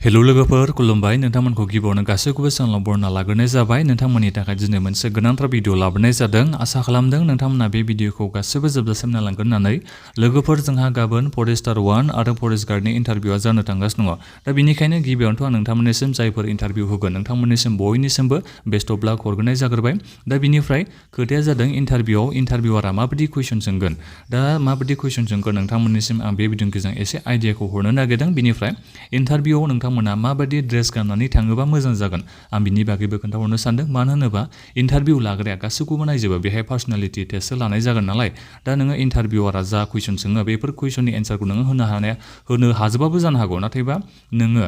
hello लोगोफोर खुलुमबाय नोंथांमोनखौ गिबियावनो गासैखौबो चेनेलाव बरायना लाग्रोनाय जाबाय नोंथांमोननि थाखाय दिनै मोनसे गोनांथार भिडिअ लाबोनाय जादों आसा खालामदों नोंथांमोना बे भिडिअखौ गासैबो जोबजासिम नायलांगोन होननानै लोगोफोर जोंहा गाबोन फरेस्टार 1 आरो फरेस्ट गार्डनि इन्टारभिउआ जानो थांगासिनो दङ दा बेनिखायनो गिबियावनोथ' आं नोंथांमोननिसिम जायफोर इन्टारभिउ होगोन नोंथांमोननिसिम बयनिसिमबो बेस्ट अफ लाक हरग्रोनाय जाग्रोबाय दा बिनिफ्राय खोथाया जादों इन्टारभिउआरा माबायदि कुइसन सोंगोन दा माबायदि कुइसन सोंगोन नोंथांमोननिसिम आं बे भिडिअनि गेजेरजों एसे आइडियाखौ हरनो नागिरदों बिनिफ्राय इन्टारभिउआव नोंथांमोना माबायदि ड्रेस गाननानै थाङोबा मोजां जागोन आं बिनि बागैबो खोन्थाहरनो सानदों मानो होनोबा इन्टारभिउ लाग्राया गासैखौबो नायजोबो बेहाय पार्सनेलिटि टेस्टसो लानाय जागोन नालाय दा नोङो इन्टारभिउआरा जा कुइसन सोङो बेफोर कुइसननि एन्सारखौ नोङो होनो हाजोबाबो जानो हागौ नाथायबा नोङो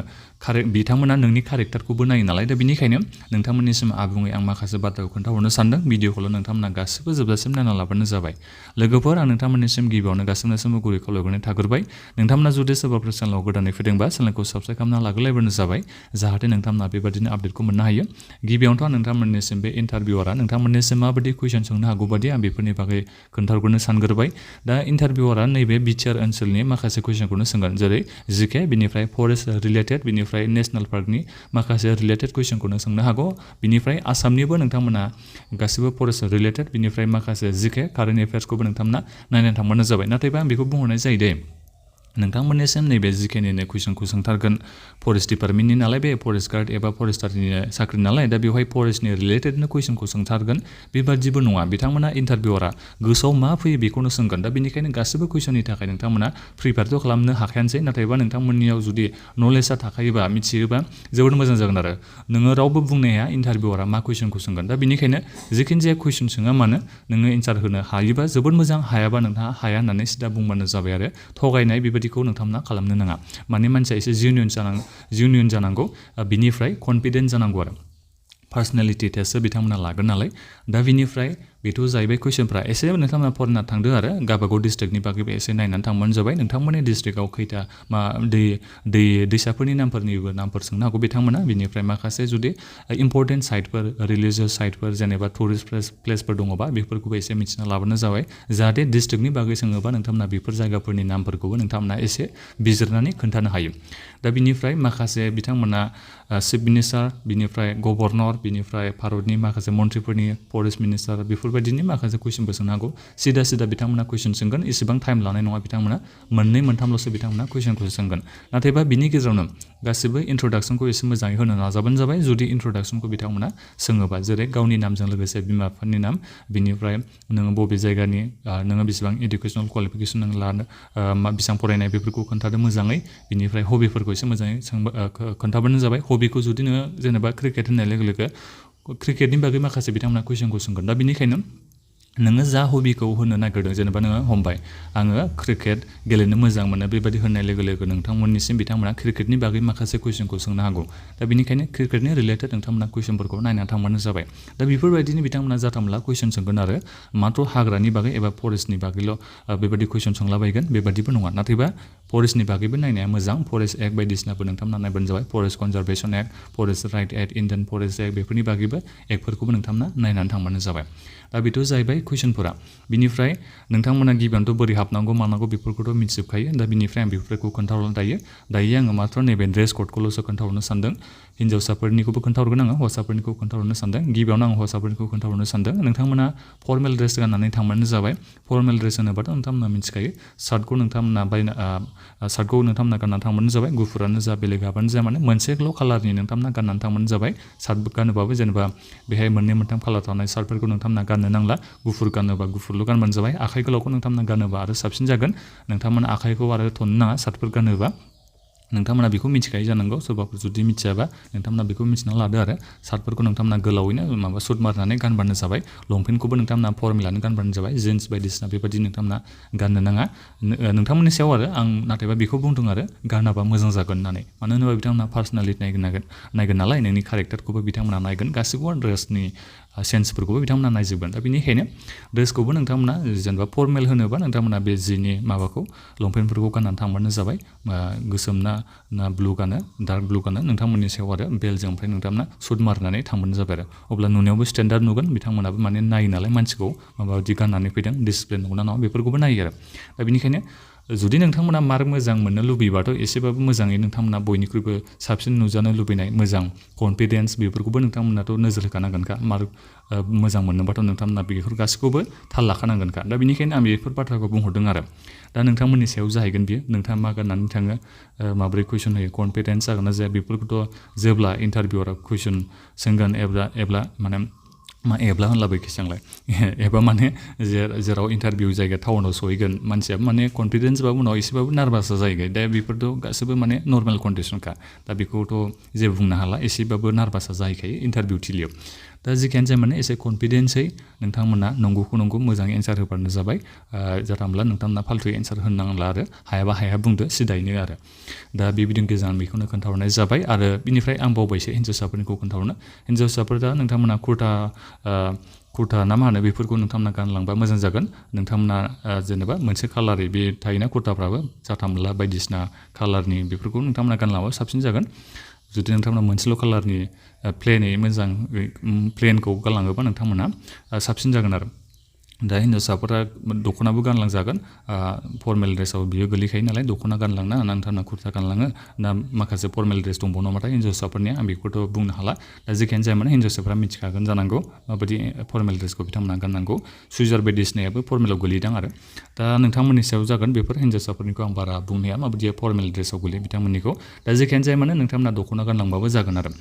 बिथांमोना नोंनि कारेक्टारखौबो नायो नालाय दा बेनिखायनो नोंथांमोननिसिम आबुङै आं माखासे बाथ्राखौ खोन्थाहरनो सानदों भिडिअखौल' नोंथांमोना गासिबो जोबजासिम नायना लाबानो जाबाय लोगोफोर आं नोंथांमोननिसिम गिबियावनो गासिबोनिसिमबो गुरै खावलायहरनाय थाग्रोबाय नोंथांमोना जुदि सोरबाफोर चेनेलाव गोदानै फैदोंबा चेनेलखौ साबस्क्राइब खालामना लाग्रोलायबानो जाबाय जाहाथे नोंथांमोना बेबादिनो आपडेटखौ मोननो हायो गिबियावनोथ' आं नोंथांमोननिसिम बे इन्टारभिउआरा नोंथांमोननिसिम माबायदि कुइसन सोंनो हागौ बादि आं बेफोरनि बागै खोन्थाहरग्रोनो सानग्रोबाय दा इन्टारभिउआरा नैबे बिटिआर ओनसोलनि माखासे कुइसनखौनो सोंगोन जेरै जिके बिनिफ्राय फरेस्ट रिलेटेड बिनिफ्राय नेसनेल पार्कनि माखासे रिलेटेड कुइसनखौनो सोंनो हागौ बिनिफ्राय आसामनिबो नोंथांमोना गासिबो फरेस्ट रिलेटेड बिनिफ्राय माखासे जिके कारेन्ट एफेयार्सखौबो नोंथांमोना नायनानै थांबानो जाबाय नाथायबा आं बेखौ बुंहरनाय जायो दे नोंथांमोननिसिम नैबे जिकेनिनो कुइसनखौ सोंथारगोन फरेस्ट डिपार्टमेन्टनि नालाय बे फरेस्ट गार्ड एबा फरेस्टारनि साख्रि नालाय दा बेवहाय फरेस्टनि रिलेटेडनो कुइसनखौ सोंथारगोन बेबादिबो नङा बिथांमोना इन्टारभिउआरा गोसोआव मा फैयो बेखौनो सोंगोन दा बेनिखायनो गासिबो कुइसननि थाखाय नोंथांमोना प्रिपेयारथ' खालामनो हाखायानोसै नाथायबा नोंथांमोननियाव जुदि नलेजआ थाखायोबा मिथियोबा जोबोद मोजां जागोन आरो नोङो रावबो बुंनो हाया इन्टारभिउआरा मा कुइसनखौ सोंगोन दा बेनिखायनो जिखिनि जाया कुइसन सोङा मानो नोङो एन्सार होनो हायोबा जोबोद मोजां हायाबा नोंथाङा हाया होननानै सिदा बुंबानो जाबाय आरो थगायनाय बेबायदिखौ नोंथांमोना खालामनो नाङा माने मानसिया एसे जिनियन जानांगौ बिनिफ्राय कनफिडेन्ट जानांगौ आरो पार्सनेलिटि टेस्टसो बिथांमोना लागोन नालाय दा बिनिफ्राय बेथ' जाहैबाय कुइसनफ्रा एसे नोंथांमोना फरायना थांदो आरो गावबागाव डिस्ट्रिक्टनि बागैबो एसे नायनानै थांबानो जाबाय नोंथांमोननि डिस्ट्रिक्टआव खैथा दैसाफोरनि नामफोर सोंनो हागौ बिथांमोना बिनिफ्राय माखासे जुदि इम्परटेन्ट साइटफोर रिलिजियास साइटफोर जेनेबा टुरिस्ट प्लेसफोर दङबा बेफोरखौबो एसे मिथिना लाबानो जाबाय जाहाथे डिस्ट्रिक्टनि बागै सोङोबा नोंथांमोना बेफोर जायगाफोरनि नामफोरखौबो नोंथांमोना एसे बिजिरनानै खोन्थानो हायो दा बिनिफ्राय माखासे बिथांमोना चिफ मिनिस्टार बिनिफ्राय गभर्नर बिनिफ्राय भारतनि माखासे मन्थ्रिफोरनि फरेस्ट मिनिस्टार बेफोरबायदिनि माखासे कुइसनबो सोंनो हागौ सिदा बिथांमोना कुइसन सोंगोन इसेबां टाइम लानाय नङा बिथांमोना मोननै मोनथामल'सो बिथांमोना कुइसनखौ सोंगोन नाथायबा बिनि गेजेरावनो गासिबो इन्ट्रडाक्सनखौ एसे मोजाङै होनो नाजाबानो जाबाय जुदि इन्ट्रडाक्सनखौ बिथांमोना सोङोबा जेरै गावनि नामजों लोगोसे बिमा बिफानि नाम बिनिफ्राय नोङो बबे जायगानि नोङो बेसेबां इडुकेसनेल क्वालिफिकेसन नों लानो बेसेबां फरायनाय बेफोरखौ खोन्थादो मोजाङै बिनिफ्राय हबिफोरखौ एसे मोजाङै खोन्थाबानो जाबाय हबिखौ जुदि नोङो जेनेबा क्रिकेट होननाय लोगो लोगो क्रिकेटनि बागै माखासे बिथांमोना कुइसनखौ सोंगोन दा बेनिखायनो नोङो जा हबिखौ होनो नागिरदों जेनेबा नोङो हमबाय आङो क्रिकेट गेलेनो मोजां मोनो बेबायदि होननाय लोगो लोगो नोंथांमोननिसिम बिथांमोना क्रिकेटनि बागै माखासे कुइसनखौ सोंनो हागौ दा बेनिखायनो क्रिकेटनि रिलेटेड नोंथांमोना कुइसनफोरखौ नायनानै थांबानो जाबाय दा बेफोरबायदिनो बिथांमोना जाथामला कुइसन सोंगोन आरो माथ्र' हाग्रानि बागै एबा फरेस्टनि बागैल' बेबायदि कुइसन सोंलाबायगोन बेबादिबो नङा नाथायबा फरेस्टनि बागैबो नायनाया मोजां फरेस्ट एक्ट बायदिसिनाबो नोंथांमोना नायबानो जाबाय forest conservation act forest right act Indian forest act बेफोरनि बागैबो एक्टफोरखौबो नोंथांमोना नायनानै थांबानो जाबाय दा बेथ' जाहैबाय कुइसनफोरा बिनिफ्राय नोंथांमोना गिबियावनोथ' बोरै हाबनांगौ मानांगौ बेफोरखौथ' मिथिजोबखायो दा बिनिफ्राय आं बेफोरखौ खोन्थाहरनो दायो आङो माथ्र' नैबे ड्रेस क'डखौल'सो खोन्थाहरनो सानदों हिन्जावसाफोरनिखौबो खोन्थाहरगोन आङो हौवासाफोरनिखौ खोन्थाहरनो सानदों गिबियावनो आं हौवासाफोरनिखौ खोन्थाहरनो सानदों नोंथांमोना फर्मेल ड्रेस गाननानै थांबानो जाबाय फर्मेल ड्रेस होनोबाथ' नोंथांमोना मिथिखायो सार्टखौ नोंथांमोना गाननानै थांबानो जाबाय गुफुरानो जा बेलेग गाबानो जा माने मोनसेल' कालारनि नोंथांमोना गाननानै थांबानो जाबाय सार्ट गानोबाबो जेनेबा बेहाय मोननै मोनथाम कालार थानाय सार्टफोरखौ नोंथांमोना गाननो नांला गुफुर गानोबा गुफुरल' गानबानो जाबाय आखाइ गोलावखौ नोंथांमोना गानोबा आरो साबसिन जागोन नोंथांमोना आखाइखौ आरो थननो नाङा सार्टफोर गानोबा नोंथांमोना बेखौ मिथिखायो जानांगौ सोरबाफोर जुदि मिथियाबा नोंथांमोना बेखौ मिथिना लादो आरो सार्टफोरखौ नोंथांमोना गोलावैनो सुट मारनानै गानबानो जाबाय लंपेन्टखौबो नोंथांमोना फर्मेलानो गानबानो जाबाय जिन्स बायदिसिना बेबायदि नोंथांमोना गाननो नाङा नोंथांमोननि सायाव आरो आं नाथायबा बेखौ बुंदों आरो गानाबा मोजां जागोन होननानै मानो होनोबा बिथांमोना पार्सनेलिटि नायगोन नालाय नोंनि केरेक्टारखौबो बिथांमोना नायगोन गासिबो ड्रेसनि सेन्सफोरखौबो बिथांमोना नायजोबगोन दा बेनिखायनो ड्रेसखौबो नोंथांमोना जेनेबा फर्मेल होनोबा नोंथांमोना बे जिनि माबाखौ लंपेन्टफोरखौ गाननानै थांबानो जाबाय गोसोम ना ब्लु गानो डार्क ब्लु गानो नोंथांमोननि सायाव आरो बेलजों ओमफ्राय नोंथांमोना सुट मारनानै थांबानो जाबाय आरो अब्ला नुनायावबो स्टेन्डार्ड नुगोन बिथांमोनाबो माने नायो नालाय मानसिखौ माबायदि गाननानै फैदों डिसिप्लिन नंगौना नङा बेफोरखौबो नायो आरो दा बेनिखायनो जुदि नोंथांमोना मार्क मोजां मोननो लुबैबाथ' एसेबाबो मोजाङै नोंथांमोना बयनिख्रुइबो साबसिन नुजानो लुबैनाय मोजां कनफिडेन्स बेफोरखौबो नोंथांमोनाथ' नोजोर होखानांगोनखा मार्क मोजां मोननोबाथ' नोंथांमोना बेफोर गासैखौबो थाल लाखानांगोनखा दा बेनिखायनो आं बेफोर बाथ्राखौ बुंहरदों आरो दा नोंथांमोननि सायाव जाहैगोन बियो नोंथाङा मा गाननानै थाङो माबोरै कुइसन होयो कनफिडेन्स जागोन ना जाया बेफोरखौथ' जेब्ला इन्टारभिउआव कुइसन सोंगोन एब्ला माने मा एब्ला होनलाबायखिसै आंलाय एबा माने जेराव इन्टारभिउ जायगा टाउनाव सहैगोन मानसियाबो माने कनफिडेन्सबाबो उनाव एसेबाबो नार्भासआ जाहैगोन दा बेफोरथ' गासैबो माने नर्मेल कन्डिसनखा दा बेखौथ' जेबो बुंनो हाला एसेबाबो नार्भासआ जाहैखायो इन्टारभिउ थिलियाव दा जिखियानो जाया माने एसे कनफिडेन्सै नोंथांमोना नंगौखौ नंगौ मोजाङै एन्सार होबानो जाबाय जाथामब्ला नोंथांमोना फाल्थुयै एन्सार होनांला आरो हायाबा हाया बुंदो सिदायैनो आरो दा बेबायदिनो गेजेराव बेखौनो खोन्थाहरनाय जाबाय आरो बिनिफ्राय आं बावबायसो हिन्जावसाफोरनिखौ खोन्थाहरनो हिन्जावसाफोरा नोंथांमोना कुर्ता ना मा होनो बेफोरखौ नोंथांमोना गानलांबा मोजां जागोन नोंथांमोना जेनेबा मोनसे कालारै बे थायोना कुर्ताफ्राबो जाथामला बायदिसिना कालारनि बेफोरखौ नोंथांमोना गानलांबा साबसिन जागोन जुदि नोंथांमोना मोनसेल' कालारनि प्लेनै मोजां प्लेनखौ गानलाङोबा नोंथांमोना साबसिन जागोन आरो दा हिन्जावसाफोरा दख'नाबो गानलांजागोन फर्मेल ड्रेसाव बियो गोलैखायो नालाय दख'ना गानलांना नोंथांमोना कुर्ता गानलाङो ना माखासे फर्मेल ड्रेस दंबावो नामाथाय हिन्जावसाफोरनिया आं बेखौथ' बुंनो हाला दा जेखियानो जाया माने हिन्जावसाफोरा मिथिखागोन जानांगौ माबायदि फर्मेल ड्रेसखौ बिथांमोना गाननांगौ सुइजार बायदिसिनायाबो फर्मेलाव गोलैदों आरो दा नोंथांमोननि सायाव जागोन बेफोर हिन्जावसाफोरनिखौ आं बारा बुंनो हाया माबायदि फर्मेल ड्रेसाव गोलैयो बिथांमोननिखौ दा जेखियानो जाया माने नोंथांमोना दख'ना गानलांबाबो जागोन आरो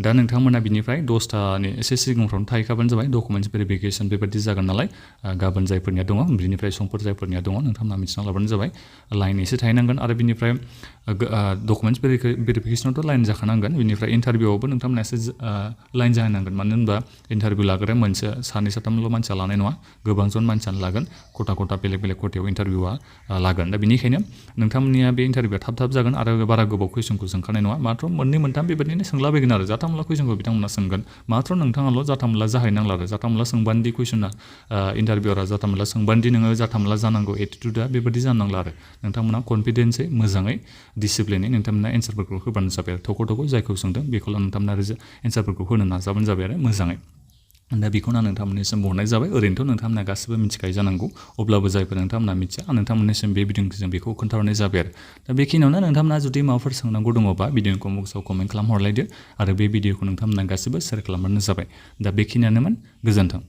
दा नोंथांमोना बिनिफ्राय 10थानि एसे सिगांफ्रावनो थाहैखाबानो जाबाय डकुमेन्टस भेरिफिकेसन बेबायदि जागोन नालाय गाबोन जायफोरनिया दङ बिनिफ्राय समफोर जायफोरनिया दङ नोंथांमोना मिथिना लाबानो जाबाय लाइन एसे थाहैनांगोन आरो बिनिफ्राय डकुमेन्टस भेरिफिकेसनावथ' लाइन जाखानांगोन बिनिफ्राय इन्टारभिउआवबो नोंथांमोना एसे लाइन जाहोनांगोन मानो होनबा इन्टारभिउ लाग्राया मोनसे सानै साथामल' मानसिया लानाय नङा गोबांजन मानसियानो लागोन खथा बेलेग बेलेग खथायाव इन्टारभिउआ लागोन दा बेनिखायनो नोंथांमोननिया बे इन्टारभिउआ थाब जागोन आरो बारा गोबाव कुइसनखौ सोंखानाय नङा माथ्र मोननै मोनथाम बेबायदिनो सोंलाबायगोन आरो जाथामला कुइसनखौ बिथांमोना सोंगोन माथ्र नोंथाङाल' जाथामला जाहैनांला आरो जाथामला सोंबानदि कुइसना इन्टारभिउआरा जाथामला सोंबानदि नोङो जाथामला जानांगौ एटिटिउडा बेबायदि जानांला आरो नोंथांमोना कनफिडेन्सै मोजाङै डिसिप्लिनै नोंथांमोना एन्सारफोरखौ होबानो जाबाय आरो थख' जायखौ सोंदों बेखौल' नोंथांमोना एन्सारफोरखौ होनो नाजाबानो जाबाय आरो मोजाङै दा बेखौनो आं नोंथांमोननिसिम बुंहरनाय जाबाय ओरैनोथ' नोंथांमोना गासिबो मिथिखायो जानांगौ अब्लाबो जायफोर नोंथांमोना मिथिया आं नोंथांमोननिसिम बे भिडिअजों बेखौ खोन्थाहरनाय जाबाय आरो दा बेखिनियावनो नोंथांमोना जुदि माबाफोर सोंनांगौ दङबा भिडिअखौ बक्सआव कमेन्ट खालामहरलायदो आरो बे भिडिअखौ नोंथांमोना गासिबो शेयार खालामबानो जाबाय दा बेखिनियानोमोन गोजोन्थों